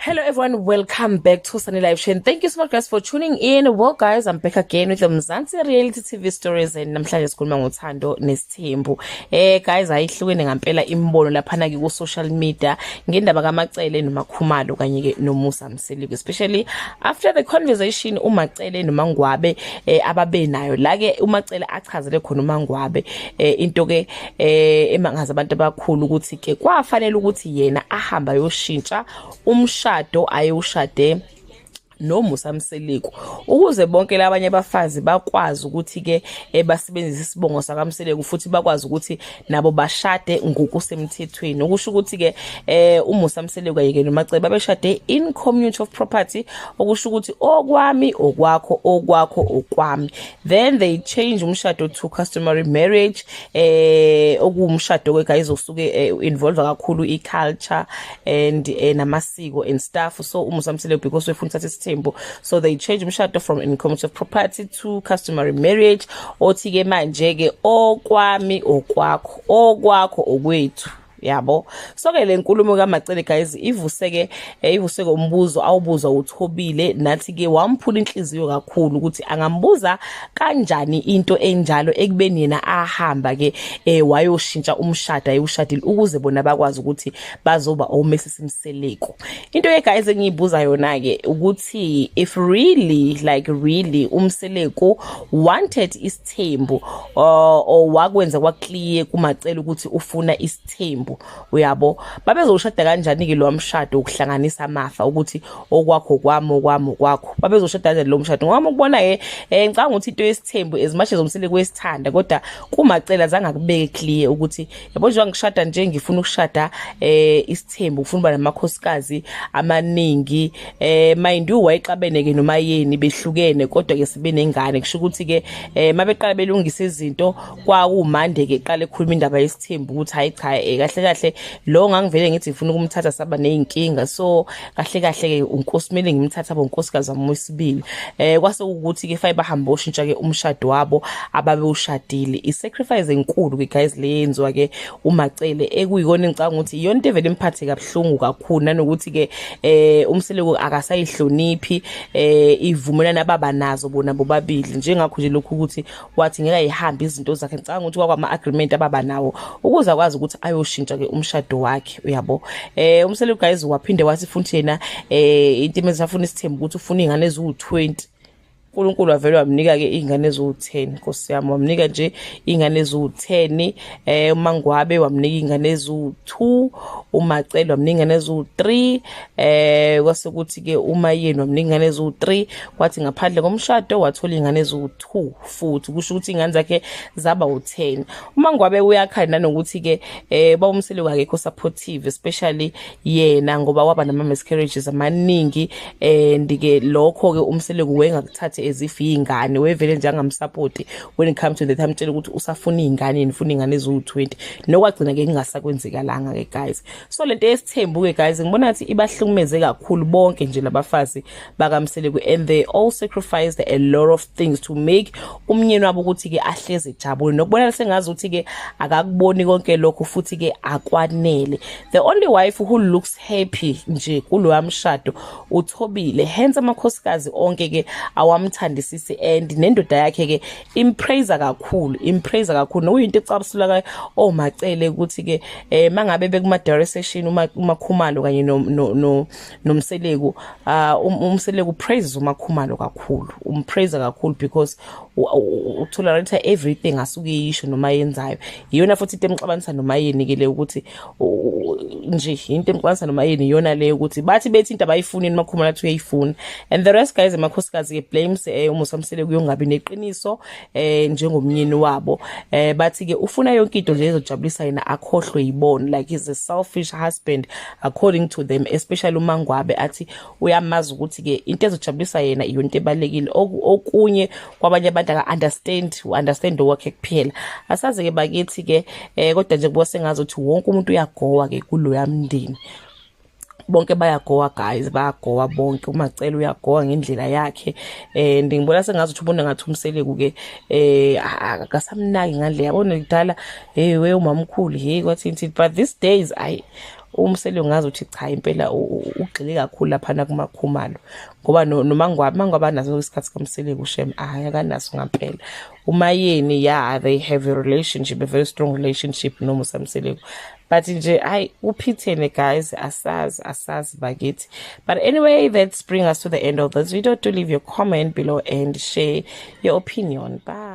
Hello everyone, welcome back to Sunny Live Show. Thank you so much, guys, for tuning in. Well guys, I'm back again with the Mzansi Reality TV stories and namhlanje sikhuluma ngothando nesithembu. Guys, ayihlukene ngempela imbono laphana ke ku social media ngendaba kaMacele noMakhumalo kanye ke noMusa Mseleku, especially after the conversation uMacele noMangwabe ababe nayo. La ke uMacele achazele khona uMangwabe into ke emangaza abantu abakhulu ukuthi ke kwafanele ukuthi yena ahamba ayoshintsha umshado ayewushade noMusa Mseleku ukuze bonke labanye abafazi bakwazi ukuthi ke basebenzise isibongo sakaMseleku futhi bakwazi ukuthi nabo bashade ngokusemthethweni. Okusho ukuthi ke uMusa Mseleku ayeke noMacele babeshade in community of property, okusho ukuthi okwami okwakho, okwakho okwami. Then they change umshado to customary marriage, okuwumshado ke guys osuke involve kakhulu i-culture and namasiko and stuff. So uMusa Mseleku, because wefuna uthatha isithembu, so they change umshado from in community of property to customary marriage, othi ke manje ke okwami okwakho, okwakho okwethu, yabo. So ke le nkulumo kaMacele guys ivuseke umbuzo awubuzwa uThobile nathi ke wamphula inhliziyo kakhulu ukuthi angambuza kanjani into enjalo ekubeni yena ahamba ke wayoshintsha umshado ayushadile ukuze bona bakwazi ukuthi bazoba oMrs Mseleku. Into ke guys engiyibuza yona ke ukuthi if really, like really, uMseleku wanted isithembu or wakwenza kwaclear kuMacele ukuthi ufuna isithembu, uyabo, babezoshada kanjani ke lo mshado ukuhlanganisa amafa ukuthi okwakho kwami, okwami okwakho? Babezoshada kanjani lo mshado? Ngoba ukubona ke ngicabanga ukuthi into yesithembu, as much as uMseleku wesithanda, kodwa kuMacele azange akubeke clear ukuthi yabo njengoba ngishada nje ngifuna ukushada isithembu, ufuna uba namakhosikazi amaningi. Mind you, wayexabene ke noma yeni behlukene, kodwa ke sibe nengane. Kusho ukuthi ke mabeqala belungisa izinto kwakumande ke qala ekhuluma indaba yesithembu ukuthi hayi cha, kahle kahle lo ngangivele ngithi ngifuna ukumthatha saba nezinkinga, so kahle kahle ke unkosi kumele ngimthatha abonkosikazi wami wesibili. Kwase ukuthi ke faye bahamba oshintsha ke umshado wabo ababewushadile. I-sacrifice enkulu ke guys le yenziwa ke uMacele, ekuyikona engicabanga ukuthi iyona into evele imphathe kabuhlungu kakhulu, nanokuthi ke uMseleku akasayihloniphi ivumelana ababa nazo bona bobabili, njengakho nje lokhu ukuthi wathi ngeke ayihambe izinto zakhe. Ngicabanga ukuthi kwakwama agreement ababa nawo ukuze akwazi ukuthi ayoshintsha ke umshado wakhe, uyabo. UMseleku guys waphinde wathi futhi yena into emezafuna isithembu ukuthi ufuna ingane eziwu20. uNkulunkulu wavele wamnika ke ingane eziwu10, Nkosi yami, wamnika nje ingane eziwu10. UMangwabe wamnika ingane eziwu2, uMacele wamnika ingane eziwu3, kwase kuthi ke uMayeni wamnika ingane eziwu3, kwathi ngaphandle komshado wathola ingane eziwu2 futhi, kusho ukuthi ingane zakhe zaba u10. UMangwabe uyakhala nanokuthi ke bawuMseleku akekho supportive, especially yena ngoba waba nama miscarriages amaningi, and ke lokho ke uMseleku wengakuthathe as if ingane, wevele nje angamsupport when it comes to the time tshela ukuthi usafuna ingane, nifuna ingane eziwu20, nokwagcina ke kungasakwenzekalanga ke guys. So lento yesithembu ke guys ngibona ngathi ibahlukumeze kakhulu bonke nje labafazi bakaMseleku, and they all sacrificed a lot of things to make umnyeni wabo ukuthi ke ahleze ejabule, nokubona sengazi ukuthi ke akakuboni konke lokho futhi ke akwanele. The only wife who looks happy nje kuloya mshado uThobile, hence amakhosikazi onke ke awamthandisisi, and nendoda yakhe ke impraise kakhulu, impraise kakhulu, nokuyinto ecabusula ka oMacele ukuthi ke mangabe bekuma diary session uma uMakhumalo kanye no no noMseleku, uMseleku praises uMakhumalo kakhulu, umpraise kakhulu because utolerate everything asuke yisho noma yenzayo. Iyona futhi into emxabanisa noma yini ke le, ukuthi nje into emxabanisa noma yini iyona le ukuthi bathi bethi into abayifuni uMakhumalo athi uyayifuna. And the rest guys, amakhosikazi ke blames uMusa Mseleku kuyongabi neqiniso njengomnyeni wabo. Bathi ke ufuna yonke into nje ezojabulisa yena, akhohlwe yibona, like he's a selfish husband according to them, especially uMangwabe athi uyamazi ukuthi ke into ezojabulisa yena iyona into ebalekile, okunye kwabanye abantu aka understand, understand okwakhe kuphela. Asaze ke bakithi ke, kodwa nje kuba sengazi ukuthi wonke umuntu uyagowa ke kuloya mndeni, bonke bayagowa guys, bayagowa bonke. UMacele uyagowa ngendlela yakhe, and ngibona sengazi ukuthi ubona ngathi uMseleku ke akasamnaki ngale, yabona kudala, hey we umamkhulu, hey kwathi but these days ayi. UMseleku ngazi ukuthi cha impela ugxile kakhulu laphana kuMaKhumalo, ngoba noMaNgwabe, MaNgwabe anaso isikhathi kaMseleku shem, hayi akanaso ngampela. UMaYeni, yeah, they have a relationship, a very strong relationship noMusa Mseleku, but nje hayi uphithene guys, asazi, asazi bakithi. But anyway, that's bring us to the end of this video. Do leave your comment below and share your opinion. Bye.